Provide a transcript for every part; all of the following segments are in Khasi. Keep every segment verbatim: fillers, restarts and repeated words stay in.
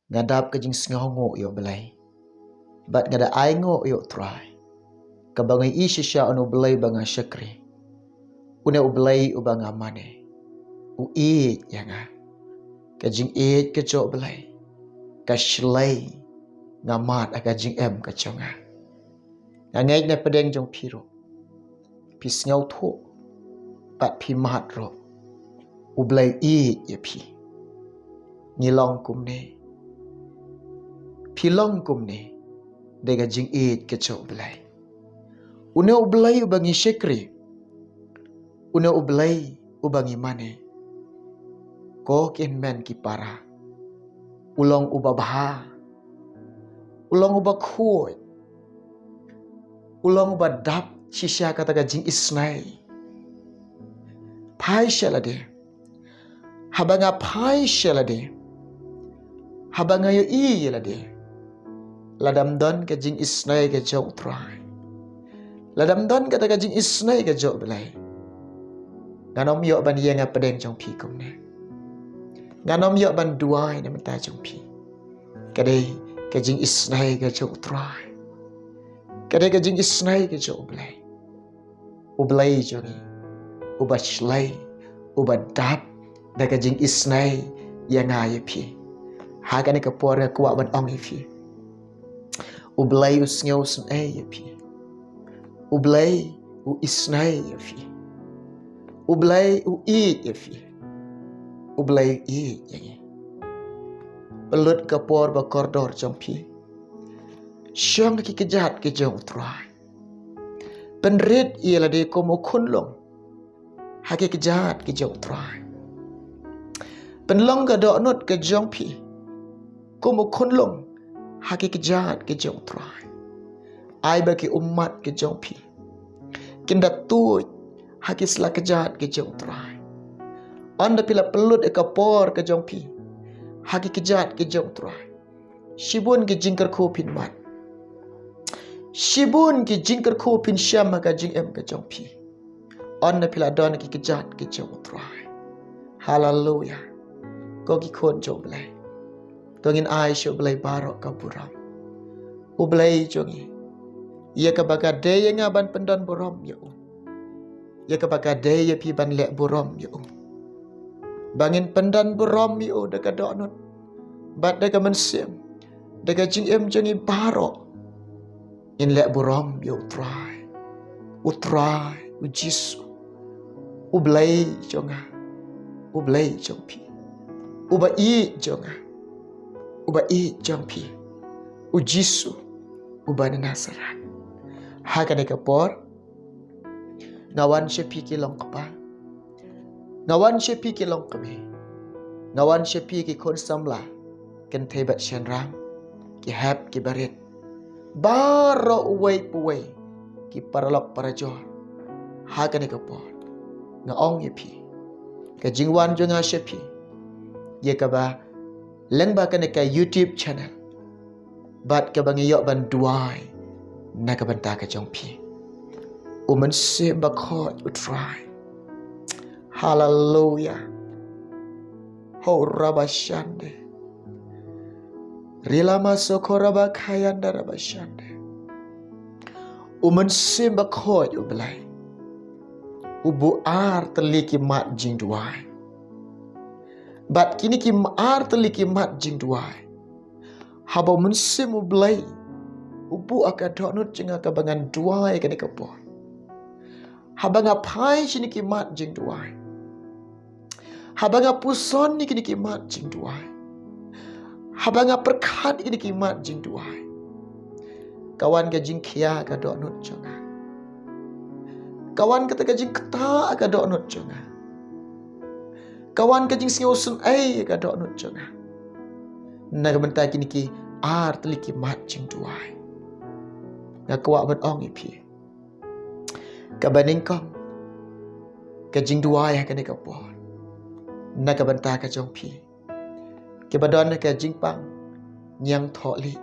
Nga dap ka jingsngewnguh ïa U Blei, bad nga da ainguh ïa U Trai, kaba nga ïohi shisha une U Blei ba nga shakri, une U Blei uba nga mane, u ïeit ïa nga. Ka jingïeit ka jong U Blei ka shlei, nga mad ha ka jingim ka jong nga. Nga ngeit na pdeng jong phi ruh, phi sngewthuh bad phi mad ruh, U Blei u ïeit ïa phi. Ngi long kumne, phi long kumne, da ka jingïeit ka jong U Blei. Une U Blei uba ngi shakri, une U Blei uba ngi mane, ko ki hynmen ki para, u long uba bha, u long uba khuid, u long uba dap shisha kata ka jingisynei. Phai sha lade, haba nga phai sha lade, haba nga ïohi ïa lade, lada ym don ka jingisynei ka jong U Trai, lada ym don kata ka jingisynei ka jong U Blei, ngan ym ïoh ban ïeng ha pdeng jong phi kumne. Ngan ym ïoh ban duwai na bynta jong phi. Ka dei ka jingisynei ka jong U Trai, ka dei ka jingisynei ka jong U Blei. U Blei jong ngi, uba shlei, uba dap da ka jingisynei ïa nga ïa phi. Ha kane ka por nga kwah ban ong ïa phi, U Blei u sngewsynei ïa phi. U Blei u isynei ïa phi. U Blei u ïeit ïa phi. U Blei u ïeit ïa ngi. Pynlut ka por ba kordor jong phi, shong ha ki kjat ki jong U Trai. Pynrit ïa lade kum u khunlung ha ki kjat ki jong U Trai. Pynlong ka dohnud ka jong phi kum u khunlung ha ki kjat ki jong U Trai. Ai ba ki ummat ki jong phi kin da tuid ha ki sla kjat ki jong U Trai. Ynda phi la pynlut ïa ka por ka jong phi ha ki kjat ki jong U Trai, shibun ki jingkyrkhu phin mad, shibun ki jingkyrkhu phin shem ha ka jingim ka jong phi. Ynda phi la don ha ki kjat ki jong U Trai. Haleluya. Ko ki khun jong U Blei, to ngin ai sha U Blei baroh ka burom. U Blei jong ngi, ïa kaba ka dei ïa nga ban pyndon burom ïa u, ïa kaba ka dei ïa phi ban leh burom ïa u. Ba ngin pyndon burom ïa u da ka dohnud bad da ka mynsiem, da ka jingim jong ngi baroh. Ngin leh burom ïa U Trai, U Trai, U Jisu, U Blei jong nga, U Blei jong phi, uba ïeit jong nga, uba ïeit jong phi, U Jisu uba na Nasareth. Ha kane ka por, nga wan sha phi ki long kpa, nga wan sha phi ki long kmie, nga wan sha phi ki khun samla, kynthei bad shynrang, ki hep ki barit, baroh uwei pa uwei, ki paralok parajor. Ha kane ka por, nga ong ïa phi, ka jingwan jong nga sha phi, ïa kaba lyngba kane ka YouTube channel, bad kaba ngi ïoh ban duwai na ka bynta ka jong phi. U Mynsiem Bakhuid U Trai. Haleluya. Ho rabashande. Rilama soko rabakayanda rabashande. U Mynsiem Bakhuid U Blei u buh ar tylli ki mat jingduwai. Bad kine ki ar tylli ki mat jingduwai, haba U Mynsiem U Blei u buh ha ka dohnud jong nga kaba ngan duwai kane ka por, haba nga phai sha kine ki mat jingduwai, haba nga puson ïa kine ki mat jingduwai, haba nga pyrkhat ïa kine ki mat jingduwai, ka wan ka jingkhia ha ka dohnud jong nga. Ka wan kata ka jingktah ha ka dohnud jong nga. Ka wan ka jingsngewsynei ha ka dohnud jong nga na ka bynta kine ki ar tylli ki mat jingduwai. Nga kwah ban ong ïa phi, kaba nyngkong, ka jingduwai ha kane ka por na ka bynta ka jong phi, kiba don ha ka jingpang ñiangthohlieh.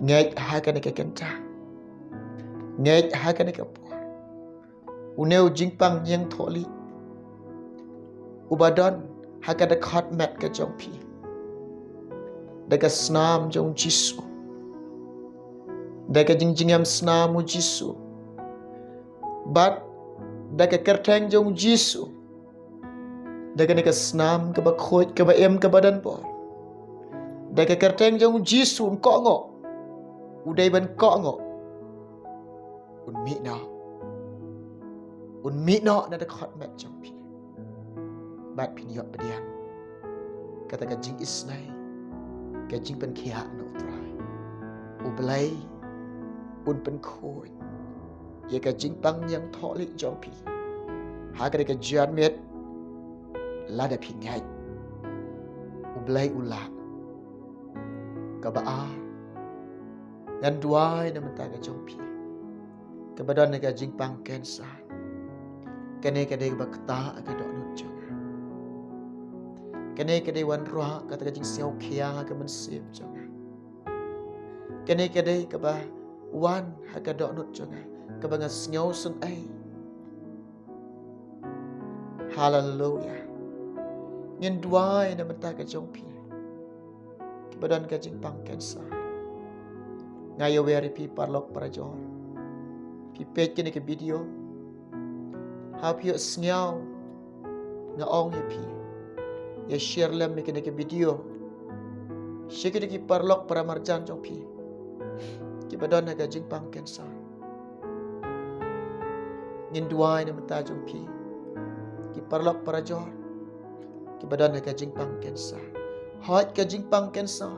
Ngeit ha kane ka kynta, ngeit ha kane ka por, une u jingpang ñiangthohlieh uba don ha ka dkhot met ka jong phi, da ka snam jong u Jisu, da ka jingjingem snam u Jisu, bad da ka kyrteng jong u Jisu, da kane ka snam kaba khuid, kaba im, kaba donbor, da ka kyrteng jong u Jisu un kohnguh, u dei ban kohnguh, un mih noh, un mih noh na ka dkhot met jong phi. Bad phin ïoh pdiang kata ka jingisnei, ka jingpynkhiah na u Trai. U Blei un pynkhuid ïa ka jingpang ñiangthohlieh jong phi ha kane ka janmiet lada phi ngeit. U Blei u lah. Kaba ar, ngan duwai na bynta ka jong phi kaba don ha ka jingpang cancer. Kane ka dei kaba ktah ha ka dohnud jong nga. Kane ka dei wanrah kata ka jingsngewkhia ha ka mynsiem jong nga. Kane ka dei kaba wan ha ka dohnud jong nga, kaba nga sngew sngewsih. Haleluya. Ngin duwai na bynta ka jong phi kiba don ka jingpang cancer. Nga ïawer ïa phi paralok parajor. Phi peit kane ka video, haba phi ïohsngew, nga ong ïa phi, ïa share lem ïa kane ka video sha kito ki paralok paramarjan jong phi kiba don ha ka jingpang cancer. Ngin duwai na bynta jong phi, ki paralok parajor kiba don ha ka jingpang cancer. Hooid, ka jingpang cancer,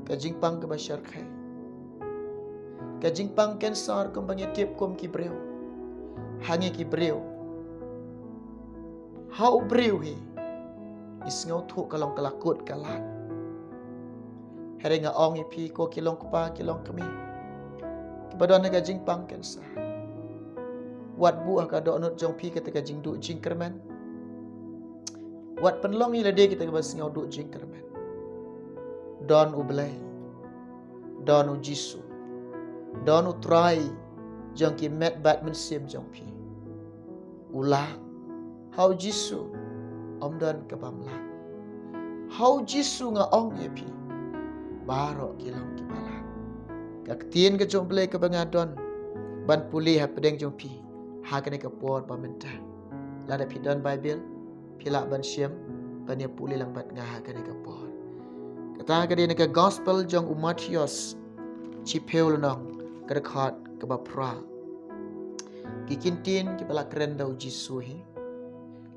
ka jingpang kaba shyrkhei, ka jingpang cancer kumba ngi tip kum ki briew. Ha ngi ki briew, ha u briew hi, ngi sngewthuh ka long ka la kut ka lad. Hynrei nga ong ïa phi, ko ki long kpa ki long kmie kiba don ha ka jingpang cancer, wat buh ha ka dohnud jong phi kata ka jingduh jingkyrmen. Wat pynlong ïa lade kita kiba sngew duh jingkyrmen. Don U Blei, don U Jisu, don U Trai jong ki met bad mynsiem jong phi. U lah. Ha U Jisu ym don kaba ym lah. Ha U Jisu nga ong ïa phi, baroh ki long kiba lah. Ka ktien ka jong U Blei kaba nga don ban pule hapdeng jong phi ha kane ka por ba mynta. Lada phi don Baibl, phi lah ban shim, ban ïa pule lang bad nga ha kane ka por. Kata ka dei na ka Gospel jong u Mathaios, shiphew lynnong, ka dkhot kaba phra. Ki kyntien kiba la kren da U Jisu hi.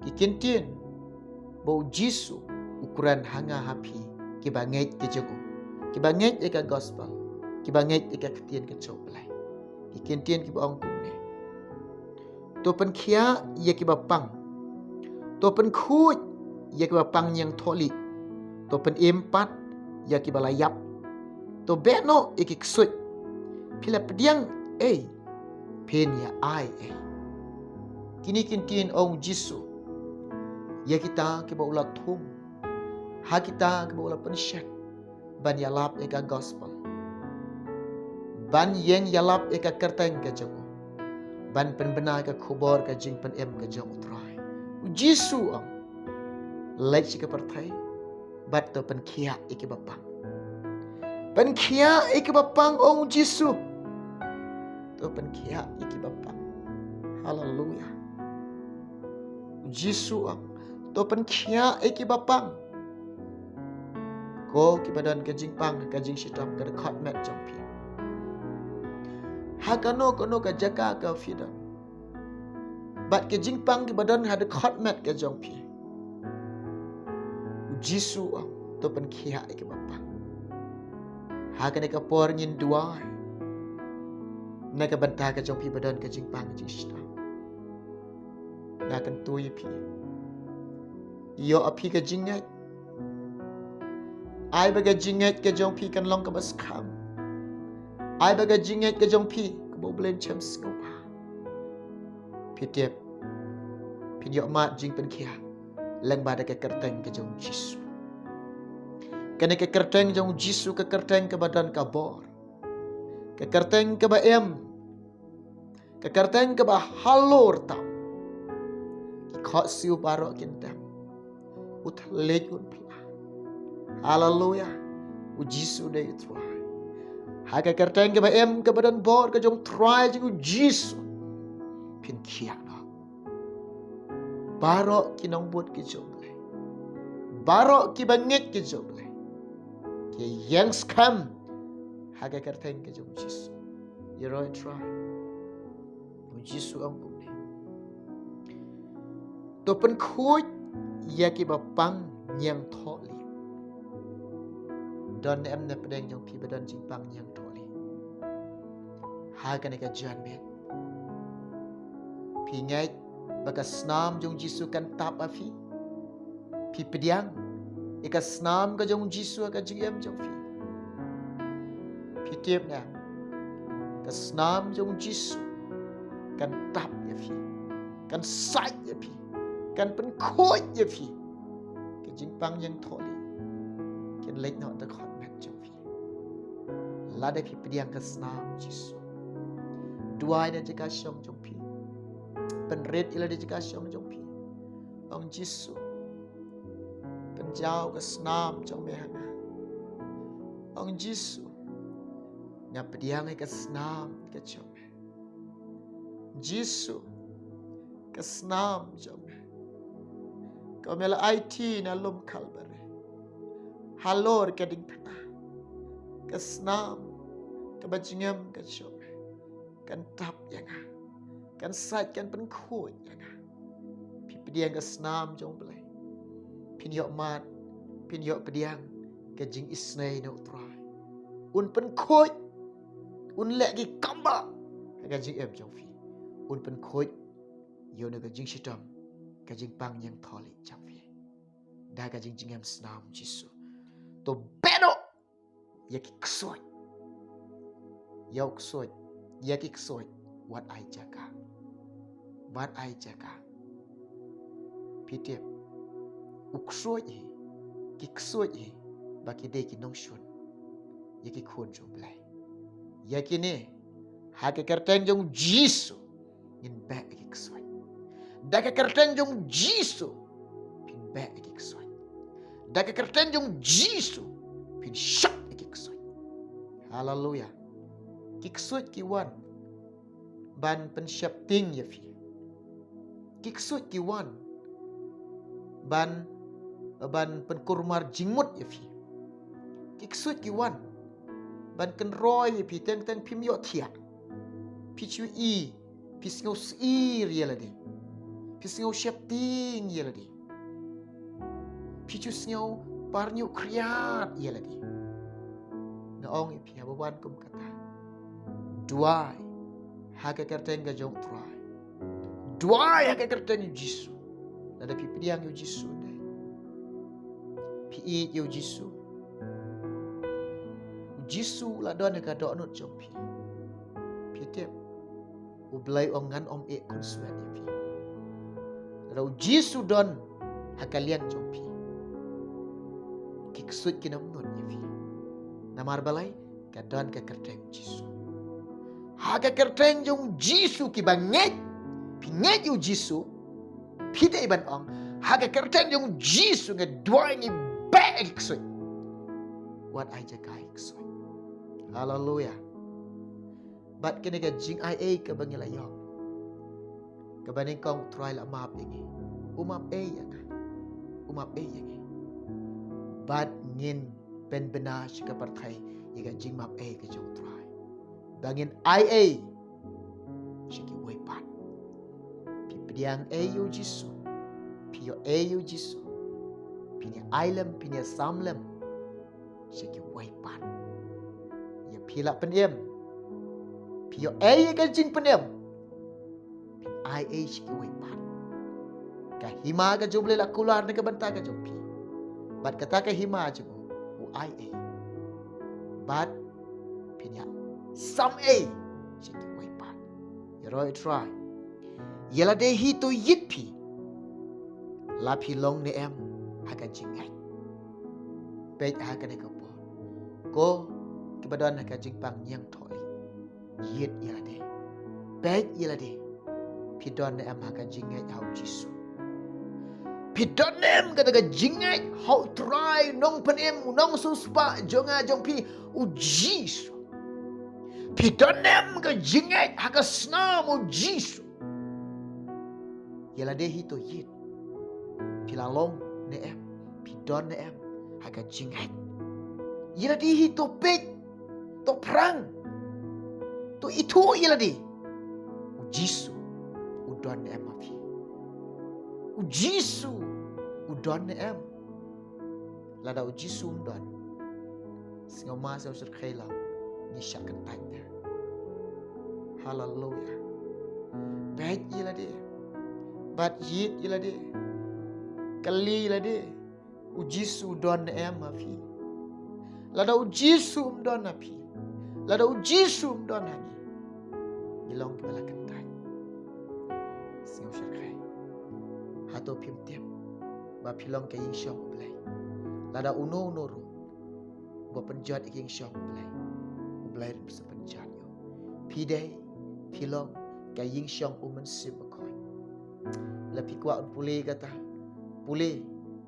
Ki kyntien ba U Jisu u kren ha nga ha phi kiba ngeit ka jong u, kiba ngeit ïa ka Gospel, kiba ngeit ïa ka ktien ka jong U Blei. Ki kyntien kiba ong kumne: To pynkhiah ïa kiba pang. To pynkhuid ïa kiba pang ñiangthohlieh. To pynim pat ïa kiba la ïap. To beh noh ïa ki ksuid. Phi la pdiang ei, phin ïa ai ei. Kine ki kyntien ong U Jisu ïa kita kiba u la thung, ha kita kiba u la pynshit ban ïalap ïa ka Gospel, ban ïeng ïalap ïa ka kyrteng ka jong u, ban pynbna ïa ka khubor ka jingpynim ka jong U Trai. U Jisu ong, leit sha ka pyrthei bad to pynkhiah ïa kiba pang. Pynkhiah ïa kiba pang, ong U Jisu. To pynkhiah ïa kiba pang. Haleluya. U Jisu ong, to pynkhiah ïa kiba pang. Ko kiba don ka jingpang, ka jingshitom, ka dkhot met jong phi, ha kano kano ka jaka ka phi don, bad ka jingpang kiba don ha dkhot met ka jong phi, U Jisu ong, to pynkhiah ïa kiba pang. Ha kane ka por ngin duwai na ka bynta ka jong phi ba don ka jingpang, ka jingshitom. Nga kyntu ïa phi, ïoh ïa phi ka jingngeit. Ai ba ka jingngeit ka jong phi kan long kaba skhem. Ai ba ka jingngeit ka jong phi kaba U Blei un shem sngewbha. Phi tip, phin ïoh mad jingpynkhiah lyngba da ka kyrteng ka jong U Jisu. Kane ka kyrteng jong U Jisu, ka kyrteng kaba don ka bor, ka kyrteng kaba im, ka kyrteng kaba halor tam. Ki khohsiew baroh kin dem, u thylliej un phla. Haleluya. U Jisu dei u Trai. Ha ka kyrteng kaba em kaba don bor ka jong u Trai jong u Jisu, phin khiah noh. Baroh ki nongbud ki jong U Blei, baroh kiba ngeit ki jong U Blei, ki ïeng skhem ha ka kyrteng ka jong u Jisu. Ïaroh, u Trai. U Jisu ong kumne: To pynkhuid ïa kiba pang ñiangthohlieh. Don ne em na pdeng jong phi ba don jingpang ñiangthohlieh ha kane ka janmiet? Phi ngeit ba ka snam jong u Jisu kan tap ïa phi? Phi pdiang ïa ka snam ka jong u Jisu ha ka jingim jong phi? Phi tip ne em, ka snam jong u Jisu kan tap ïa phi, kan sait ïa phi, kan pynkhuid ïa phi. Ka jingpang ñiangthohlieh kin leit noh da ka hok met jong phi lada phi pdiang ka snam u Jisu. Duwai na jaka shong jong phi. Pynrit ïa lade jaka shong jong phi. Ong: Jisu, pynjaw ka snam jong me ha nga. Ong: Jisu, nga pdiang ïa ka snam ka jong me. Jisu, ka snam jong me, ka me la aiti na lum Kalbari halor ka diengphna. Ka snam kaba jingim ka jong me kan tap ïa nga, kan sait, kan pynkhuid ïa nga. Phi pdiang ka snam jong U Blei, phin ïoh mad, phin ïoh pdiang ka jingisynei na u Trai. Un pynkhuid, un leh ki kambah ha ka jingim jong phi. Un pynkhuid ïa une u ka jingshitom, ka jingpang ñiangthohlieh jong phi da ka jingjingim snam u Jisu. To beh noh ïa ki ksuid. Ïa u ksuid, ïa ki ksuid, wat ai jaka. Wat ai jaka. Phi tip, u ksuid hi, ki ksuid hi ba ki dei ki nongshun ïa ki khun jong U Blei. Ïa kine, ha ka kyrteng jong u Jisu, ngin beh ïa ki ksuid. Da ka kyrteng jong u Jisu, phin beh ïa ki ksuid. Da ka kyrteng jong u Jisu, phin shah ïa ki ksuid. Haleluia. Ki ksuid ki wan ban pynsheptieng ïa phi. Ki ksuid ki wan ban, ban pynkulmar jingmut ïa phi. Ki ksuid ki wan ban kynroi ïa phi teng teng phim ïohthiah. Phi shu i, phi sngew sir ïa lade. Phi sngew sheptieng ïa lade. Phi shu sngew parñiuh khriat ïa lade. Nga ong ïa phi, haba wan kum kata, duwai ha ka kyrteng ka jong u Trai. Duwai ha ka kyrteng u Jisu. Lada phi pdiang ïa u Jisu dei, phi ïeit ïa u Jisu, u Jisu u la don ha ka dohnud jong phi. Phi tip, U Blei u ong, ngan ym eh khunswet ïa phi. Lada u Jisu u don ha ka liang jong phi, ki ksuid kin ym nud ïa phi. Namar balei? Ka don ka kyrteng u Jisu. Ha ka kyrteng jong u Jisu kiba ngeit, phi ngeit ïa u Jisu, phi dei ban ong, ha ka kyrteng jong u Jisu nga duwai, ngi beh ïa ki ksuid. Wat ai jaka ïa ki ksuid. Haleluia. Bad kane ka jingai ei kaba ngi la ïoh, kaba nyngkong u Trai la map ïa ngi. U map ei ïa nga, u map ei ïa ngi. Bad ngin pynbna sha ka pyrthei ïa ka jingmap ei ka jong u Trai. Ba ngin ai ei sha kiwei pat. Phi pdiang ei ïa u Jisu, phi ïoh ei ïa u Jisu, phin ïa ai lem, phin ïa sam lem sha kiwei pat. Ïa phi la pynim, phi ïoh ei ïa ka jingpynim, phin ai ei sha kiwei pat. Ka hima ka jong u Blei la kular na ka bynta ka jong phi. Bad kata ka hima jong u, u ai ei. Bad phin ïa sam ei sha kiwei pat. Ïaroh, u Trai. Ïa lade hi to ïit phi, la phi long ne em ha ka jingngeit. Peit ha kane ka por, ko kiba don ha ka jingpang ñiangthohlieh, ïit ïa lade. Peit ïa lade, phi don ne em ha ka jingngeit ha u Jisu. Phi don em kata ka jingngeit ha u Trai, nongpynim, u nongsiewspah jong nga jong phi, u Jisu? Phi don em ka jingngeit ha ka snam u Jisu? Ïa lade hi to ïit, phi la long ne em, phi don ne em ha ka jingngeit? Ïa lade hi to peit, to pyrshang, to ithuh ïa lade. U Jisu u don ne em ha phi? U Jisu u don ne em? Lada u Jisu um don, sngewma sngewsyrkhei lang, ngi shah kyntait. Haleluya. Peit ïa lade, bat ïit ïa lade, kylli ïa lade, u Jisu u don ne em ha phi? Lada u Jisu um don ha phi, lada u Jisu um don ha ngi, ngi long kiba la kyntait, sngewsyrkhei. Hato phim tip ba phi long ka ïingshong u Blei? Lada uno uno ruh ba pynjot ïa ka ïingshong u Blei, u Blei ruh sa pynjot ïa u. Phi dei, phi long ka ïingshong u Mynsiem Bakhuid. Lada phi kwah un pule kata, pule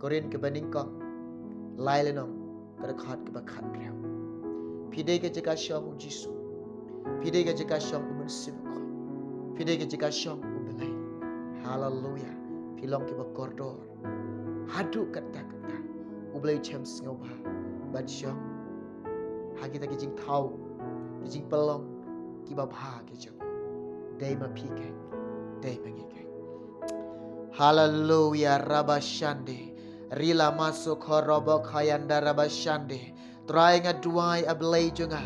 Korinth kaba nyngkong, lai lynnong, ka dkhot kaba khathynriew. Phi dei ka jaka shong u Jisu. Phi dei ka jaka shong u Mynsiem Bakhuid. Phi dei ka jaka shong u Blei. Haleluya. Phi long kiba kordor. Haduh katta katta, u Blei u shem sngewbha ban shong ha kita ki jingthaw, ki jingpynlong kiba bha ki jong u. Dei ma phi keiñ, dei ma ngi keiñ. Haleluya, rabashande. Rila maso korobo kayanda rabashande. Trai nga duwai, a Blei jong nga,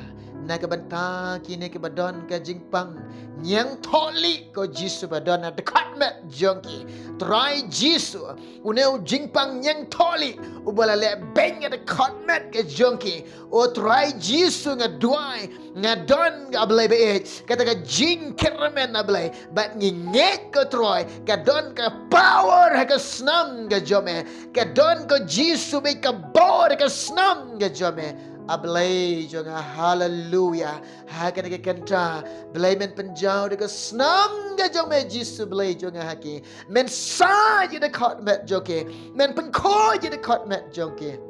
na ka bynta kine kiba don ka jingpang ñiangthohlieh, ko Jisu, ba don ha dkhot met jong ki. Trai Jisu, une u jingpang ñiangthohlieh uba la leh beiñ ha dkhot met ka jong ki. O Trai Jisu, nga duwai, nga don, a Blei ba ïeit, kata ka jingkyrmen, a Blei, bad ngi ngeit, ko Trai, ka don ka power ha ka snam ka jong me. Ka don, ko Jisu, bad ka bor ha ka snam ka jong me. A Blei jong nga, haleluya. Ha kane ka kynta, Blei, men pynjaw da ka snam ka jong me, Jisu, Blei jong nga, ha ki. Men said ïa dkhot met jong ki. Men pynkhuid ïa dkhot met jong ki.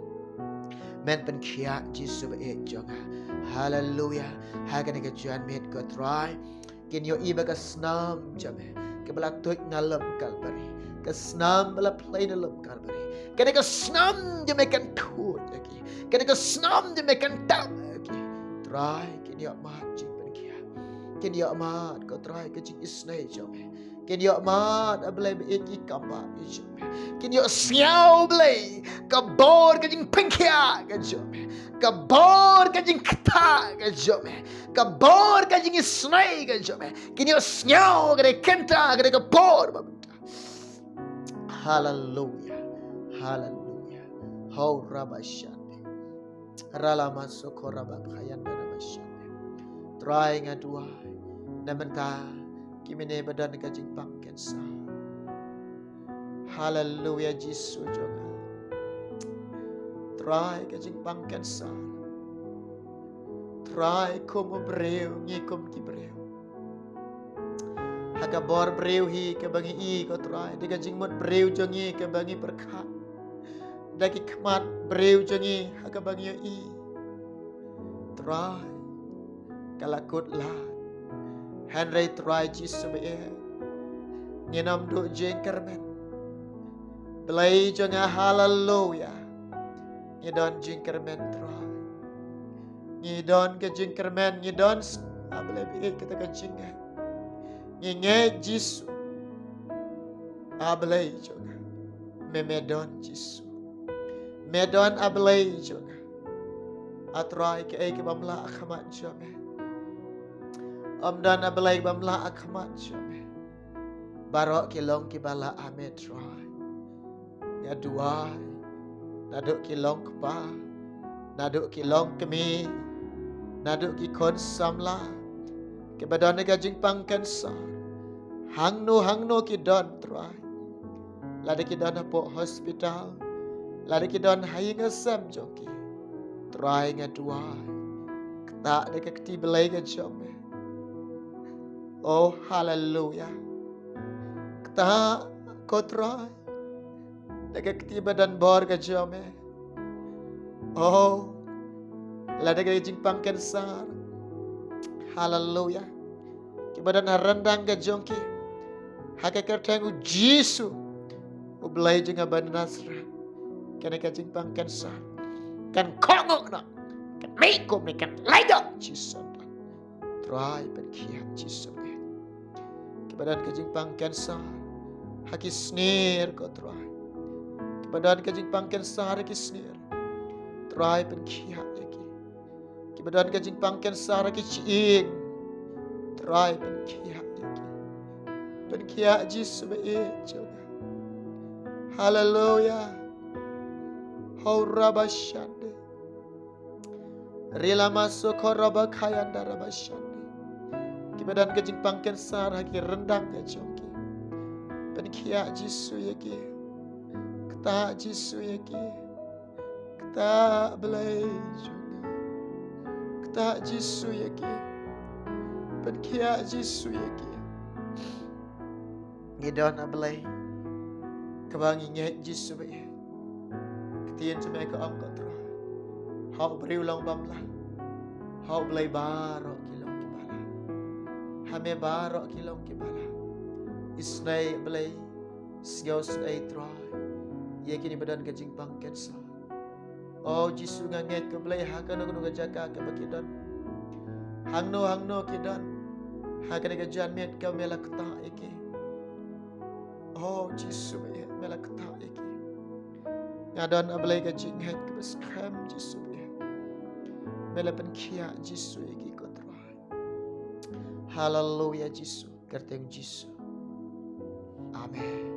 Men pynkhiah, Jisu ba ïeit jong nga. Haleluya. Ha kane ka janmiet, ko Trai, kin ïohi ba ka snam jong me kaba la tuid na lum Kalbari, ka snam ba la plie na lum Kalbari, kane ka snam jong me kan khuid ïa ki. Kane ka snam jong me kan tap ïa ki. Trai, kin ïoh mad jingpynkhiah. Kin ïoh mad, ko Trai, ka jingisynei jong me. Kin ïoh mad, a Blei ba ïeit, ki kambah ki jong me. Kin ïoh sngew, Blei, ka bor ka jingpynkhiah ka jong me. Ka bor ka jingktah ka jong me. Ka bor ka jingisynei ka jong me. Kin ïoh sngew ka dei kynta, ka dei ka bor ba mynta. Haleluya. Haleluya. Hau rabashande. Ralama soko rabakhayan rabashande. Trai nga duwai, na mynta ki mane ba don ka jingpang cancer. Haleluya, Jisu jong nga. Trai ka jingpang cancer. Trai kum u briew, ngi kum ki briew. Ha ka bor briew hi kaba ngi i, ko Trai, da ka jingmut briew jong ngi kaba ngi pyrkhat, da ki khmat briew jong ngi ha kaba ngi ïohi. Trai, ka la kut lad. Hynrei Trai Jisu ba ïeit, ngin ym duh jingkyrmen. Blei jong nga, haleluya. Ngi don jingkyrmen, Trai. Ngi don ka jingkyrmen, ngi don s-, a Blei ba ïeit, kata ka jingngeit. Ngi ngeit, Jisu, a Blei jong nga. Me, me don, Jisu. Me don, a Blei jong nga. A Trai, kaei kaba ym lah ha khmat jong me? Ym don, a Blei, ba ym lah ha khmat jong me. Baroh ki long kiba lah ha me, Trai. Nga duwai, naduh ki long kpa, naduh ki long kmie, naduh ki khun samla kiba don ha ka jingpang cancer, hangno hangno ki don, Trai. Lada ki don hapoh hospital, lada ki don ha ïing ha sem jong ki, Trai, nga duwai, ktah da ka kti Blei ka jong me. Oh, haleluya. Ktah, ko Trai. da ka kti ba don bor ka jong me. Oh, lada ka jingpang cancer, haleluya, kiba don ha ryndang ka jong ki, ha ka kyrteng u Jisu, u Blei jong nga ba na Nasareth, kane ka jingpang cancer kan kohnguh noh, kan mih kumne, kan lait noh, Jisu. Trai pynkhiah, Jisu eh. Kiba don ka jingpang cancer ha ki snier, ko Trai. Kiba don ka jingpang cancer ha ki snier, Trai pynkhiah ïa ki. Kiba don ka jingpang cancer ha ki shyieng, Trai pynkhiah ïa ki. Pynkhiah, Jisu ba ïeit jong nga. Haleluya. Hau rabashande. Rila maso koroba kayanda rabashande. Kiba don ka jingpang cancer ha ki ryndang ka jong ki, pynkhiah, Jisu, ïa ki. Ktah, Jisu, ïa ki. Ktah, Blei jong nga. Ktah, Jisu, ïa ki. Pynkhiah, Jisu, ïa ki. Ngi don, A Blei, kaba ngi ngeit, Jisu ba ïeit. Ka ktien jong me ka ong, ko Trai, ha u briew long bym lah, ha U Blei baroh ki long kiba lah. Ha me baroh ki long kiba lah. Isynei, A Blei, sngew sngewsih, Trai, ïa kine ba don ka jingpang cancer. O Jisu, nga ngeit, ko Blei, ha kano kano ka jaka kaba ki don, hangno hangno ki don, ha kane ka janmiet, ka me la ktah ïa ki. O Jisu ba ïeit, me la ktah ïa ki. Nga don, A Blei, ka jingngeit kaba skhem, Jisu ba ïeit, me la pynkhiah, Jisu, ïa ki, ko Trai. Haleluya, Jisu. Kyrteng Jisu. Amen.